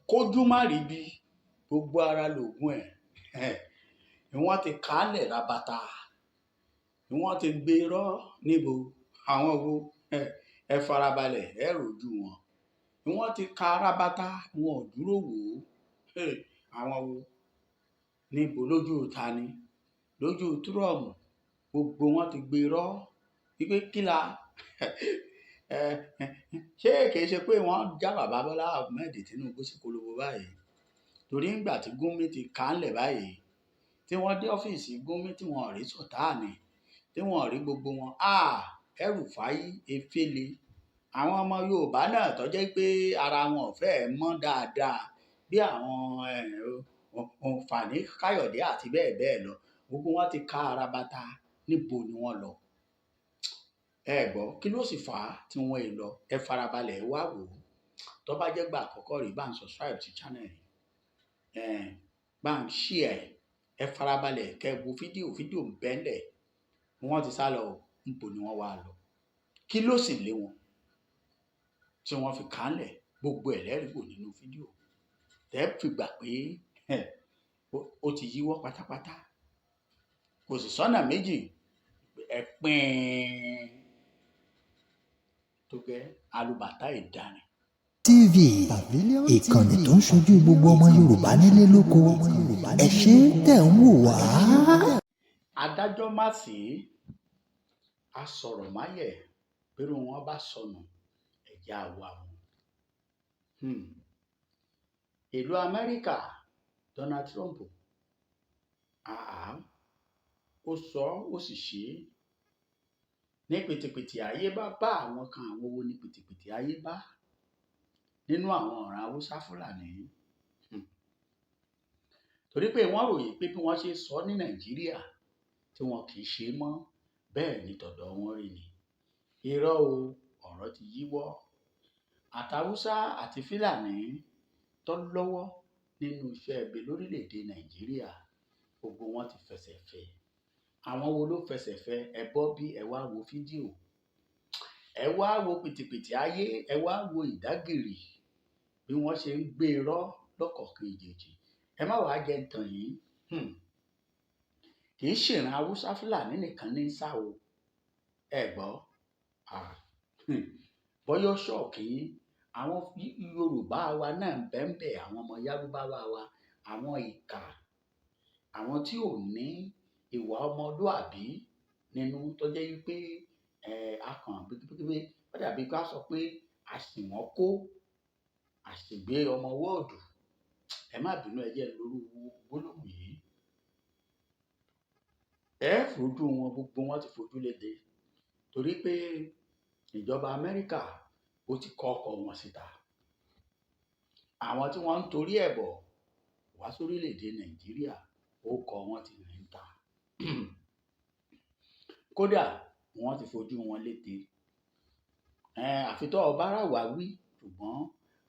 Kójú má rí bí gbogbo ara lóògùn ẹ̀ ni wọ́n ti kálẹ̀ rabata, ni wọ́n ti gbérọ́ níbo àwọn wo. Ẹ farabalẹ̀, ẹ rojú wọn ni wọ́n ti ka rabata, wọn ò dúró wò ó. Àwọn wo níbo? Lójú ta ni? Lójú Trump. Gbogbo wọn ti gbérọ́ wípé kí la ṣé kìí ṣe pé wọ́n já bàbá Bọ́lá Ahmed Tinubu sí kolobo báyìí? Torí ńgbà tí Gúnmi ti kálẹ̀ báyìí, tí wọ́n dé ọ́fíìsì Gúnmi, tí wọ́n rí Sọ̀táàní, tí wọ́n rí gbogbo wọn, El-Rufai, Efele, àwọn ọmọ Yorùbá náà tó jẹ́ pé ara wọn ò fẹ́ẹ̀ mọ́ dáadáa bí àwọn Fani Káyọ̀dé àti bẹ́ẹ̀ bẹ́ẹ̀ lọ, gbogbo wọn ti ká ara bàtà. Níbo ni wọ́n lọ? Ẹ gbọ́, kí ló sì fà á tí wọ́n è lọ? Ẹ farabalẹ̀, wá wò ó. Tó bá jẹ́ gbà àkọ́kọ́ rí, bá ń subscribe sí channel yìí, ẹ bá ń share. Ẹ farabalẹ̀ kẹ́ wo fídíò. Fídíò ń bẹ́ńlẹ̀. Wọ́n ti sá lọ. Níbo ni wọ́n wá lọ? Kí ló sì lé wọn tí wọ́n fi kálẹ̀? Gbogbo ẹ̀ lẹ́rìí wò nínú fídíò tẹ́ fi gbà pé ó ti yíwọ́ pátápátá, kò sì sọ́nà méjì. Ẹ pín tó gẹ́ alùbàtà ìdarin. TV, ìkànnì tó ń ṣojú gbogbo ọmọ Yorùbá nílé lóko. Ẹ ṣé tẹ̀ ń wò wá. Adájọ́ má sí asọ̀rọ̀máyẹ̀ bírú wọn bá sọnù, ẹ̀jẹ̀ àwa wọn. Ìlú Amẹ́ríkà, Donald Trump, àá ó sọ, ó sì ṣe é ní pìtìpìtì. Ayé bá bá àwọn kan, àwọn wo ni pìtìpìtì ayé bá nínú àwọn ọ̀ràn Haúsá Fúlàní? Torí pé wọ́n ròyìn pé bí wọ́n ṣe sọ ní Nàìjíríà tí wọn kì í ṣe mọ́, bẹ́ẹ̀ ni tọ̀dọ̀ wọn rí ni. Irọ́ o, ọ̀rọ̀ ti yíwọ́. Àtàwùsá àti Fúlàní tó lọ́wọ́ nínú iṣẹ́ ibi lórílẹ̀‐èdè Nàìjíríà, gbogbo wọn ti fẹsẹ̀ fẹ́. Àwọn wo ló fẹsẹ̀ fẹ́? Ẹ bọ́ bí, ẹ wá wo fídíò, ẹ wá wo pìtìpìtì ayé, ẹ wá wo ìdágìrì bí wọ́n ṣe ń gbé irọ́ lọ́kọ̀ọ̀kan ìjèjì. Ẹ má wàá jẹ́ ń tàn yín. Kì í ṣèràn Haúsá Fúlàní nìkan ní sá o. Ẹ gbọ́, bọ́yọ́ ṣọ́ọ̀kì, àwọn Yorùbá wa náà ń bẹ́ńbẹ́, àwọn ọmọ Yárúbáwá wa, àwọn ìkà, àwọn tí ò ní ìwà ọmọlúàbí nínú, tó jẹ́ wípé ẹ akàn pépépépé, ó dàbí ká sọ pé a sì wọ́n kó àṣìgbé ọmọ wọ́ọ̀dù. Ẹ má bínú, ẹ jẹ́ lórí gbólóhùn yìí. Ẹ fojú wọn, gbogbo wọn ti fojú léde, torí pé ìjọba Amẹ́ríkà ó ti kọ́ ọkọ̀ wọn síta. Àwọn tí wọ́n ń torí ẹ̀ bọ̀ wá sórílẹ̀‐èdè Nàìjíríà, ó kọ́ wọn ti rìn ta. Kódà wọ́n ti fojú wọn léde. Àfi tó ọba rà wá wí, ṣùgbọ́n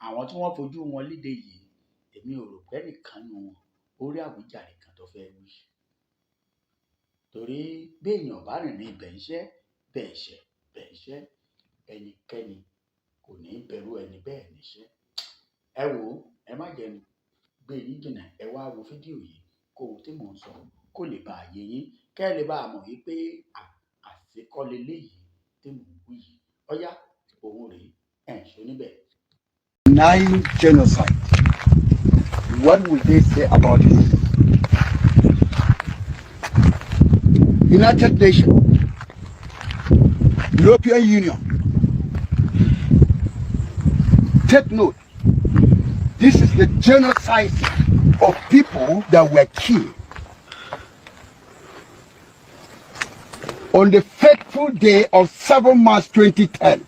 àwọn tí wọ́n fojú wọn léde yìí, èmi ò rò pé ẹnìkan nu wọn ó rí àwíjàre kan tó fẹ́ wí, torí béèyàn bá rìn ní ibẹ̀ ń ṣẹ́ bẹ́ẹ̀ ṣẹ́ bẹ́ẹ̀ ṣẹ́, ẹnikẹ́ni kò ní bẹ̀rù ẹni bẹ́ẹ̀ níṣẹ́. Ẹ wò ó, ẹ má jẹ́ n gbé yín jìnnà. Ẹ wá wo fídíò yìí kó ohun tí mò ń sọ kó lè bá yé yín, kẹ́ ẹ lè bá a mọ̀ wípé àṣekọ́lé léyìí tí mò ń wí yìí. Ọ̀yá, òun rèé, ẹ̀ ń ṣe níbẹ̀. Denying genocide, what will they say about it? United Nations, European Union, take note. This is the genocide of people that were killed on the fateful day of 7 March 2010.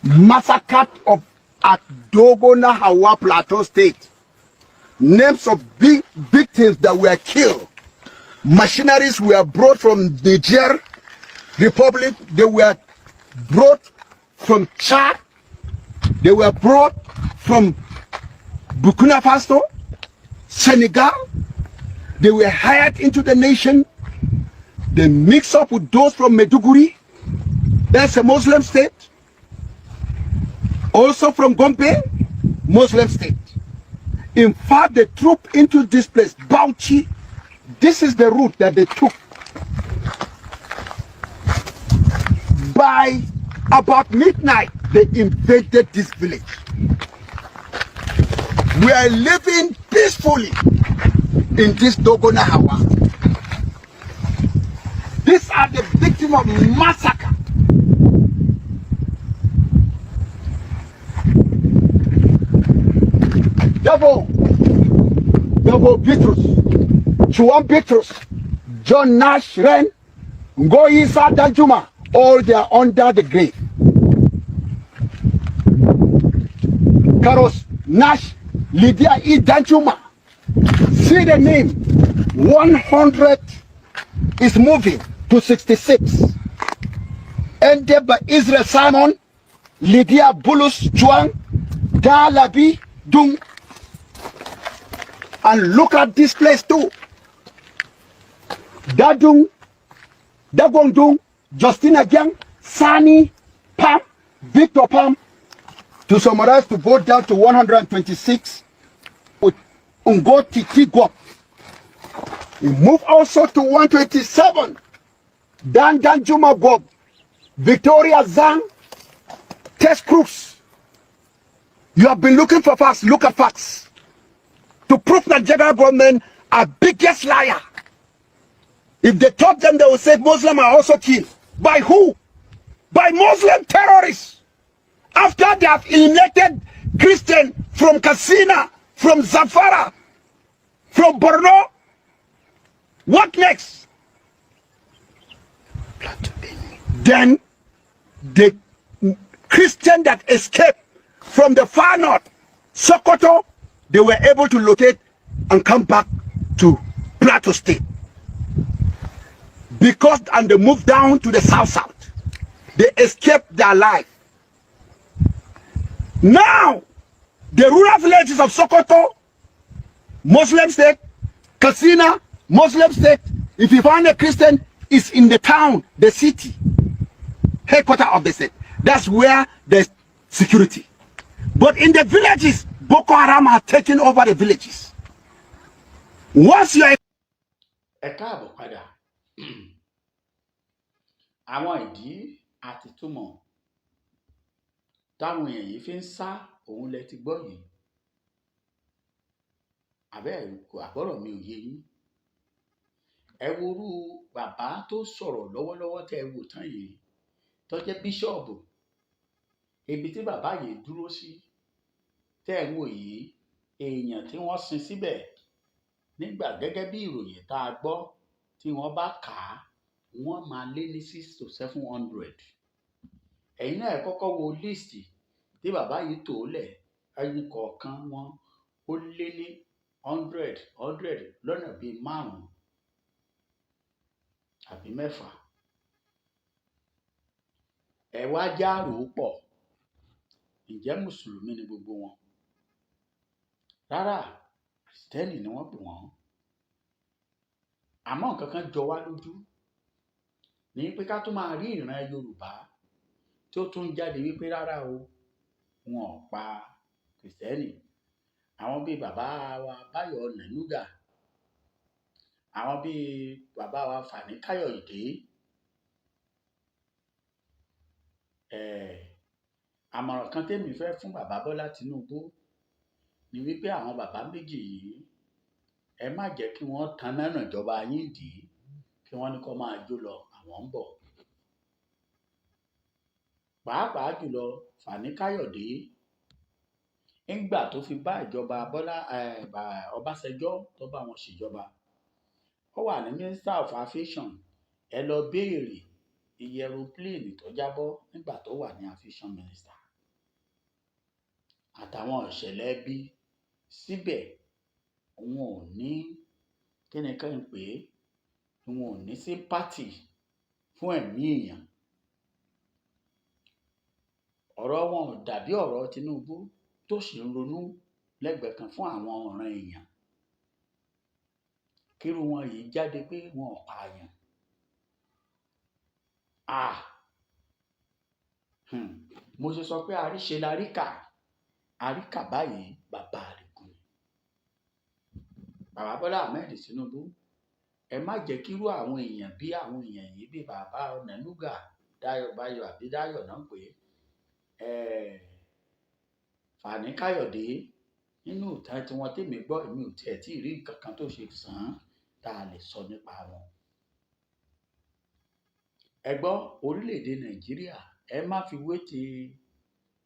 Massacre of at Dogona Hawa, Plateau State. Names of big victims that were killed. Machineries were brought from Niger Republic. They were brought from Chad. They were brought from Burkina Faso, Senegal. They were hired into the nation. They mix up with those from Maiduguri. That's a Muslim state. Also from Gombe, Muslim state. In fact, they trooped into this place, Bauchi. This is the route that they took. By about midnight, they invaded this village. We are living peacefully in this Dogona Hawa. These are the victims of massacre. Devil, Devil Bitrus, Chuan Bitrus, John Nash Ren, Ngoyi Danjuma, all they are under the grave. Karos Nash, Lydia E. Danjuma. See the name, 100 is moving to 66. Ended by Israel Simon, Lydia Bulus Chuang, Dalabi Dung. And look at this place too. Dadung, Dagongdung, Justina Gang, Sani, Pam, Victor Pam. To summarize, to go down to 126 with Ngoti Tigwa. We move also to 127. Dan Danjuma Gob, Victoria Zhang, Tess Crooks. You have been looking for facts. Look at facts. To prove that general government are biggest liar. If they taught them, they will say Muslims are also killed. By who? By Muslim terrorists. After they have eliminated Christian from Katsina, from Zafara, from Borno, what next? Then the Christian that escaped from the far north, Sokoto, they were able to locate and come back to Plateau State. Because, and they moved down to the south south. They escaped their life. Now, the rural villages of Sokoto, Muslim state, Katsina, Muslim state, if you find a Christian, it's in the town, the city, headquarters of the state. That's where there's security. But in the villages, Boko Haram has taken over the villages. Once you are Ẹ káàbọ̀ padà. Àwọn ìdí àti túmọ̀ táwọn èèyàn yìí fi ń sá òun lẹ ti gbọ́ yìí. Àbẹ́ àbọ̀rọ̀ mi ò yé yín? Ẹ worú bàbá tó sọ̀rọ̀ lọ́wọ́lọ́wọ́ tẹ́ ẹ wò tán yìí, tó jẹ́ bíṣọ̀bù. Ibi tí bàbá yìí dúró sí tẹ́ ẹ ń wò yìí, èèyàn tí wọ́n sin síbẹ̀ nígbà, gẹ́gẹ́ bí ìròyìn tá a gbọ́, tí wọ́n bá kà á, wọ́n máa lé ní 600 to 700. Ẹ̀yin náà, ẹ kọ́kọ́ wo list tí bàbá yìí tò lẹ̀. Ẹni kọ̀ọ̀kan wọn ó lé ní hundred hundred lọ́nà bíi márùn-ún àbí mẹ́fà. Ẹ wá járò ó pọ̀. Ǹjẹ́ mùsùlùmí ni gbogbo wọn? Rárá, kìrìsìtẹ́nì ni wọ́n pè wọ́n. Àmọ́ nǹkan kan jọ wá lójú ní pé ká tó máa rí ìran Yorùbá tí ó tún jáde wípé rárá o, wọn ò pa kìrìsìtẹ́nì. Àwọn bíi bàbá wa Báyọ̀ Ọ̀nànúgà, àwọn bíi bàbá wa Fani Káyọ̀dé, àmọ̀ràn kan tèmi fẹ́ fún bàbá Bọ́lá Tinubu ni wípé àwọn bàbá méjì yìí, ẹ má jẹ́ kí wọ́n taná nàjọba yín dì í, kí wọ́n ní kó máa jó lọ, àwọn ń bọ̀. Pàápàá jùlọ Fani Káyọ̀dé, ńgbà tó fi bá ìjọba Bọ́lá Ọbásanjọ́, tó bá wọn ṣèjọba, ó wà ní Minister of Aviation. Ẹ lọ béèrè iye aeroplane tó jábọ́ nígbà tó wà ní aviation minister àtàwọn ìṣẹ̀lẹ̀ bí síbẹ̀. Wọn ò ní, kí ni ká ń pè é, wọn ò ní sympathy fún ẹ̀mí èèyàn. Ọ̀rọ̀ wọn ò dàbí ọ̀rọ̀ Tinubu tó sì ń ronú lẹ́gbẹ̀ẹ́ kan fún àwọn ọ̀ràn èèyàn. Kírú wọn yìí jáde pé wọn ò pààyàn. Ah, Mo ṣe sọ pé àríṣe la ríkà, àríkà báyìí bàbá àrègùn ni. Bàbá Bọ́lá Ahmed Tinubu, ẹ má jẹ́ kírú àwọn èèyàn bí àwọn èèyàn yìí, bí bàbá Ọ̀nànúgà Dáyọ̀ Báyọ̀ àbí Dáyọ̀ náà pé Fani Káyọ̀dé, nínú ìtàn tí wọ́n tèmi gbọ́, èmi ò tiẹ̀ tí ì rí nǹkan kan tó ṣe sàn án tá a lè sọ nípa wọn. Ẹ gbọ́, orílẹ̀-èdè Nàìjíríà, ẹ má fi wé ti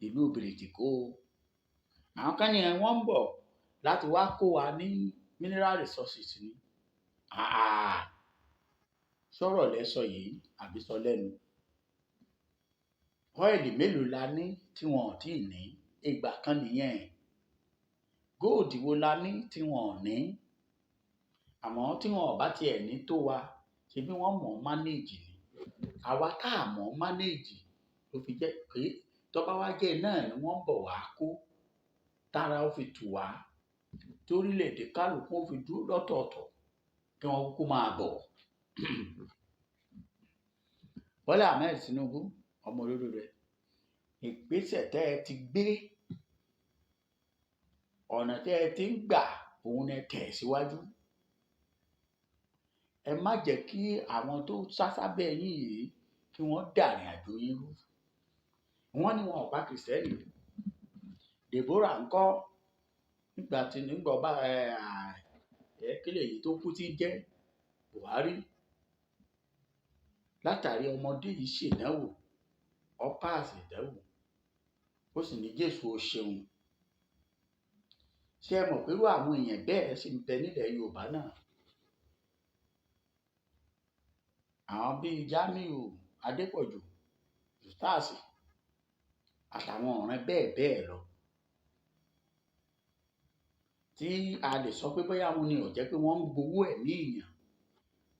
ìlú Bìrìtìkó o. Àwọn kan ní wọ́n ń bọ̀ láti wá kó wa ní mineral resources ni. Àà, sọ̀rọ̀ lẹ sọ yìí àbí sọ lẹ́nu? Oil mélòó la ní tí wọn ò tíì ní? Ìgbà kan nìyẹn. Gold wo la ní tí wọn ò ní? Àmọ́ tí wọn ò bá tiẹ̀ ní tó wa, ṣe bí wọ́n mọ̀ ọ́n manage ni. Àwa tá a mọ̀ ọ́n manage ló fi jẹ́ pé tó bá wá jẹ́ náà ni wọ́n ń bọ̀ wá kó, tára ó fi tù wá, torílẹ̀-èdè kálukú ó fi dúró lọ́tọ̀ọ̀tọ̀, kí wọ́n kúkú máa bọ̀. Bọ́lá Ahmed Tinubu, ọmọ olódò rẹ̀, ìgbésẹ̀ tẹ́ ẹ ti gbé, ọ̀nà tẹ́ ẹ ti ń gbà, òun ni ẹ tẹ̀ síwájú. Ẹ má jẹ́ kí àwọn tó sá sábẹ́ yín yìí kí wọ́n dàrin àjò yín rú. Wọ́n ní wọn ò pa Kìrìsìtẹ́nì. Deborah ńkọ́ nígbà tí nígbà ọba ẹ ẹ kílẹ̀ yìí tó kú tí ń jẹ́ Buhari, látàrí ọmọdé yìí ṣèdánwò, ó páàsì ìdánwò, ó sì ní Jésù ó ṣeun. Ṣé ẹ mọ̀ pé irú àwọn èèyàn bẹ́ẹ̀ sì ń bẹ nílẹ̀ Yorùbá náà? Àwọn bíi Jamiu Adépọ̀jù, Ustaz àtàwọn ọ̀rẹ́ bẹ́ẹ̀ bẹ́ẹ̀ lọ, tí a lè sọ pé bóyá wọn ni ò jẹ́ pé wọ́n ń gbowó ẹ̀mí èèyàn,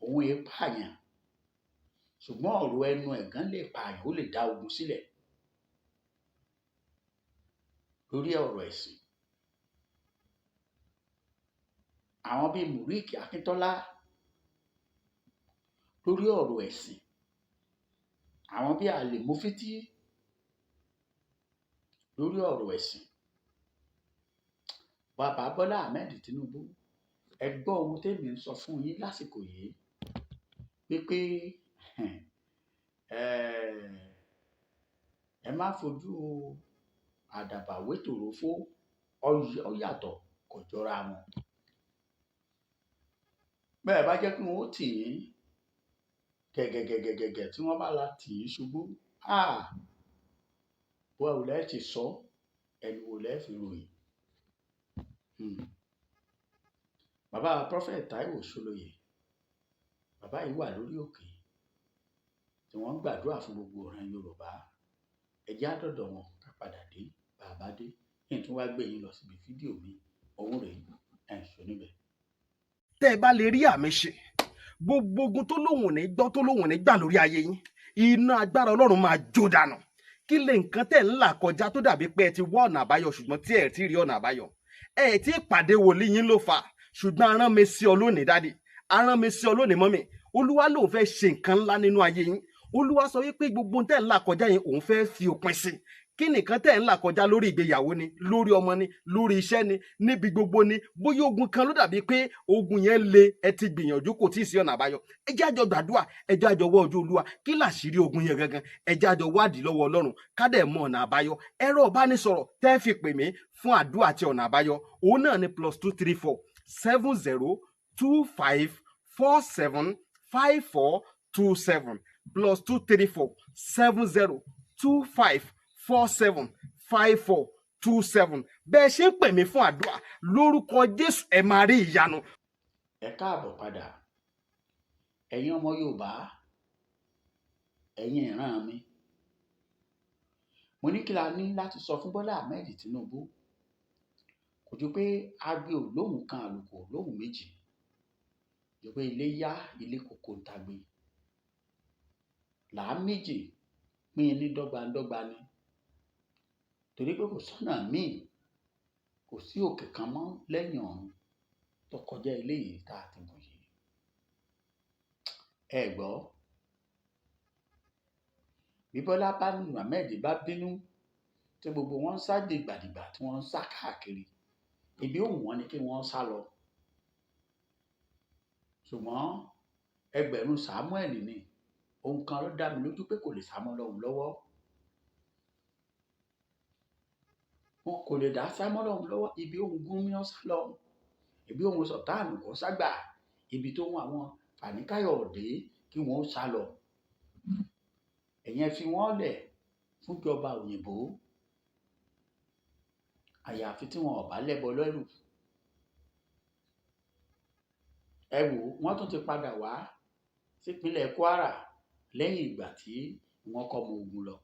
òun èé pààyàn, ṣùgbọ́n ọ̀rọ̀ ẹnu ẹ̀gán lè pààyàn, ó lè dá ogun sílẹ̀ lórí ọ̀rọ̀ ẹ̀sìn. Àwọn bíi Murik Akíntọ́lá lórí ọ̀rọ̀ ẹ̀sìn, àwọn bíi Ali Mufti lórí ọ̀rọ̀ ẹ̀sìn. Bàbá Bọ́lá Ahmed Tinubu, ẹ gbọ́ ohun tèmi ń sọ fún yín lásìkò yìí wípé ẹ má fojú àdàbà wé tòrófó, ó yàtọ̀, kò jọra wọn. Bẹ́ẹ̀ bá jẹ́ kí wọ́n ó tì yín gẹ̀gẹ̀gẹ̀gẹ̀gẹ̀, tí wọ́n bá la tì yín ṣubú, bó ò lẹ́ ti sọ, ẹnu wo lẹ́ fi ròyìn. Bàbá Prophet Taiwo Ṣólóyè, bàbá yìí wà lórí òkè tí wọ́n ń gbàdúrà fún gbogbo ìran Yorùbá. Ẹ jẹ́ á dọ̀dọ̀ wọn ká padà dé. Bàbá dé, kí n tún wá gbé yín lọ síbi fídíò mi. Òun rèé, ẹ̀ ń sọ níbẹ̀. Tẹ́ ẹ bá lè rí àmì ṣe, gbogbo ogun tó lóhùn ní gbọ́, tó lóhùn ní gbà lórí ayé yín, iná agbára Ọlọ́run máa jó dànù. Kí lè nǹkan tẹ́ ń là kọjá tó dàbí pé ẹ ti wá ọ̀nà àbáyọ, ṣùgbọ́n tí ẹ ti rí ọ̀nà àbáyọ? Ẹ ti pàdé wòlíì yín ló fà, ṣùgbọ́n arán mi sí ọ lónìí daddy, arán mi sí ọ lónìí mummy. Olúwa lòun fẹ́ ṣe nǹkan ńlá nínú ayé yín. Olúwa sọ wípé gbogbo tẹ́ ń là kọjá yẹn, òun fẹ́ fi òpin sí. Kí nìkan tẹ́ ń là kọjá lórí ìgbéyàwó ni, lórí ọmọ ni, lórí iṣẹ́ ni, níbi gbogbo ni, bóyá ogun kan ló dàbí pé ogun yẹn le, ẹ ti gbìyànjú, kò tí ì sí ọ̀nà àbáyọ. Ẹ jẹ́ àjọ gbàdúrà, ẹ jẹ́ àjọ wọ ojú Olúwa, kí làṣírí ogun yẹn gangan? Ẹ jẹ́ àjọ wádìí lọ́wọ́ Ọlọ́run, ká dẹ̀ mọ ọ̀nà àbáyọ. Ẹ̀rọ ìbánisọ̀rọ̀ tẹ́ fi pè mí fún àdúrà àti ọ̀nà àbáyọ, òun náà ni +234 70 25 47 54 27, +234 70 25 47 54 27. Bẹ́ẹ̀ ṣe ń pè mí fún àdúrà, lórúkọ Jésù, ẹ máa rí ìyanu. Ẹ káàbọ̀ padà, ẹ̀yin ọmọ Yorùbá, ẹ̀yin ìran mi. Mo ní kí la ní láti sọ fún Bọ́lá Ahmed Tinubu? Kò ju pé agbe ò lóhùn kan, àlùkò ò lóhùn méjì, ju pé ilé yá ilé kòkó ń tagbe làá méjì pín in ní dọ́gbandọ́gba ni, torí pé kò sọ́nà míì, kò sí òkè kan mọ́ lẹ́yìn ọ̀run tó kọjá ilé yìí tá a ti gùn yìí. Ẹ gbọ́, bí Bọ́lá bá Ahmed bá bínú tí gbogbo wọn ń sá dìgbàdìgbà, tí wọ́n ń sá káàkiri, ibi òun wọn ni kí wọ́n sá lọ. Ṣùgbọ́n ẹgbẹ̀rún Samuel ni ohun kan ló dá mi lójú pé kò lè sá mọ́ Ọlọ́run lọ́wọ́. Wọn kò lè dá sá mọ́ Ọlọ́run lọ́wọ́. Ibi òun Gúnmi ó sá lọ, ibi òun Sultan kò ságbà, ibi tó ń àwọn Fani-Káyọ̀dé kí wọ́n sá lọ. Ẹ̀yẹn fi wọ́n lẹ̀ fúnjọba òyìnbó, àyàfi tí wọn ò bá lẹ́bọ lẹ́rù. Ẹ wò, wọ́n tún ti padà wá sípínlẹ̀ Kwara lẹ́yìn ìgbà tí wọ́n kọ́ ọmọ ogun lọ.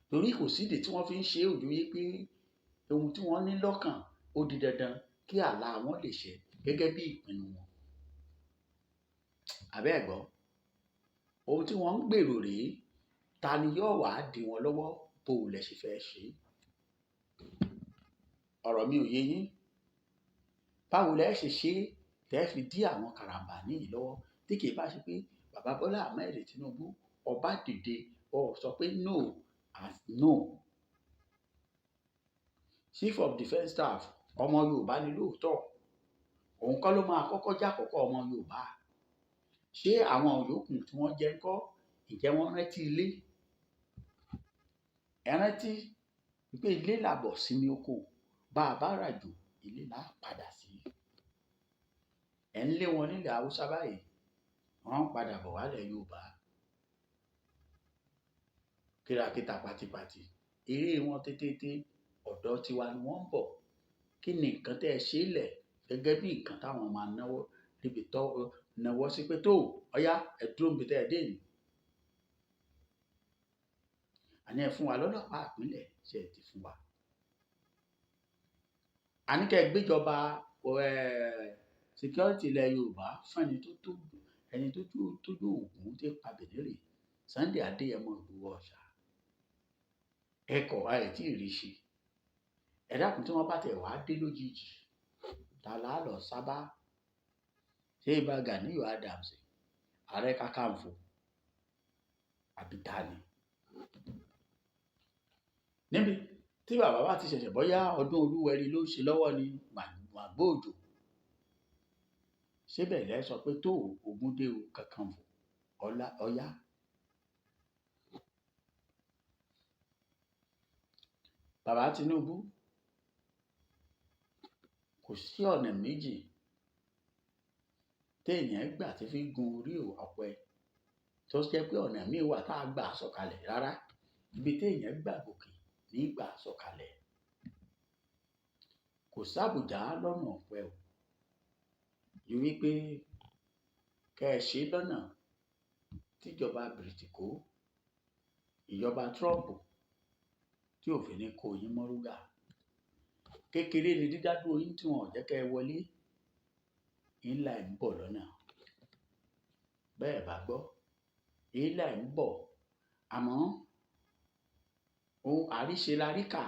Torí kò sídìí tí wọ́n fi ń ṣe òjú yí pé ohun tí wọ́n ní lọ́kàn ó di dandan kí àlá wọn lè ṣẹ gẹ́gẹ́ bí ìpinnu wọn. Àbẹ́ ẹ̀ gbọ́, ohun tí wọ́n ń gbèrò rèé, ta ni yóò wá dí wọn lọ́wọ́ bó o lẹ ṣe fẹ́ ṣe? Ọ̀rọ̀ mi ò yé yín. Báwo lẹ ṣe ṣe tẹ́ fi dí àwọn karambání yìí lọ́wọ́ tí kì í bá ṣe pé bàbá Bọ́lá Ahmed Tinubu ọba dìde ó sọ pé no as no. Chief of Defence Staff ọmọ Yorùbá ni lóòótọ́, òun kọ́ ló máa kọ́kọ́ jákòókò ọmọ Yorùbá. Ṣé àwọn yòókù tí wọ́n jẹ́ ń kọ́, ǹjẹ́ wọ́n rántí ilé? Ẹ rántí pé ilé làbọ̀ sinmi oko, bá a bá ràjò ilé là á padà sí. Ẹ̀ ń lé wọn nílẹ̀ Haúsá báyìí, wọ́n ń padà bọ̀ wálẹ̀ Yorùbá. Kìràkìtà pàtìpàtì, eré wọn tètè ọ̀dọ̀ tiwa ni wọ́n ń bọ̀. Kí ni nǹkan tẹ́ ẹ ṣe lẹ̀ gẹ́gẹ́ bí nǹkan táwọn máa náwó níbi tó náwó sí pé tó ọ̀yá ẹ dúró níbi tẹ́ ẹ dé yìí. Àní ẹ fún wa lọ́lọ́pàá ìpínlẹ̀, ṣe ẹ ti fún wa. Àní kẹ́ ẹ gbéjọba security ilẹ̀ Yorùbá fún ẹni tó tó ẹni tó tójú ògùn tí pa Bẹ̀nírè, Sunday Adéyẹmọ Ìgbòho Ọ̀ṣà. Ẹ kọ̀ ẹ tí ì rí ṣe. Ẹ dákun, tí wọ́n bá tẹ̀ wá dé lójijì, ta la lọ sábà? Ṣé Ìbà Ganiyu Adams, Ààrẹ Kakanfò, àbí ta ni? Níbi tí bàbá bá ti ṣẹ̀ṣẹ̀ bọ́yá ọdún Olúwẹ̀rí ló ń ṣe lọ́wọ́ ni màgbó òjò. Ṣé bẹ́ẹ̀ lẹ sọ pé tó ogun dé o Kakanfò ọlá ọyá? Bàbá Tinubu, kò sí ọ̀nà méjì téèyàn gbà tí fi gun orí ọ̀pẹ tó jẹ́ pé ọ̀nà míì wà tá a gbà sọ̀kalẹ̀ rárá. Ibi téèyàn gbà gòkè ní gbà sọ̀kalẹ̀. Kò sábùjá lọ́nà ọ̀pẹ o. Ju wípé kẹ́ ẹ ṣe lọ́nà tíjọba Bìrìtìkó, ìjọba Trump tí ò fi ní kó yín mọ́rúgà. Kékeré ni dídádúró yín tí wọn ò jẹ́ kẹ́ ẹ wọlé. Ńlá ẹ̀ ń bọ̀ lọ́nà. Bẹ́ẹ̀ bá gbọ́, ńlá ẹ̀ ń bọ̀. Àmọ́ ohun àríṣe la ríkà,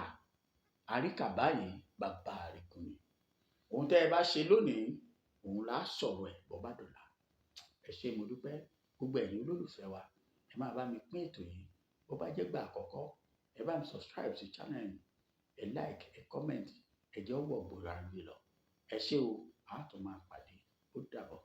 àríkà báyìí bàbá àríkùn ni. Ohun tẹ́ ẹ bá ṣe lónìí, òun là á sọ̀rọ̀ ẹ̀ bọ́ bá dọ̀la. Ẹ ṣé, mo dúpẹ́. Gbogbo ẹ̀yin olólùfẹ́ wa, ẹ máa bá mi pín ètò yìí. Bó bá jẹ́ gbà àkọ́kọ́, ẹ bá mi subscribe sí channel yìí, ẹ like, ẹ comment, ẹ jẹ́ ó wọ̀ gbòòrò ayé lọ. Ẹ ṣé o, a tún máa pàdé. Ó dàbọ̀.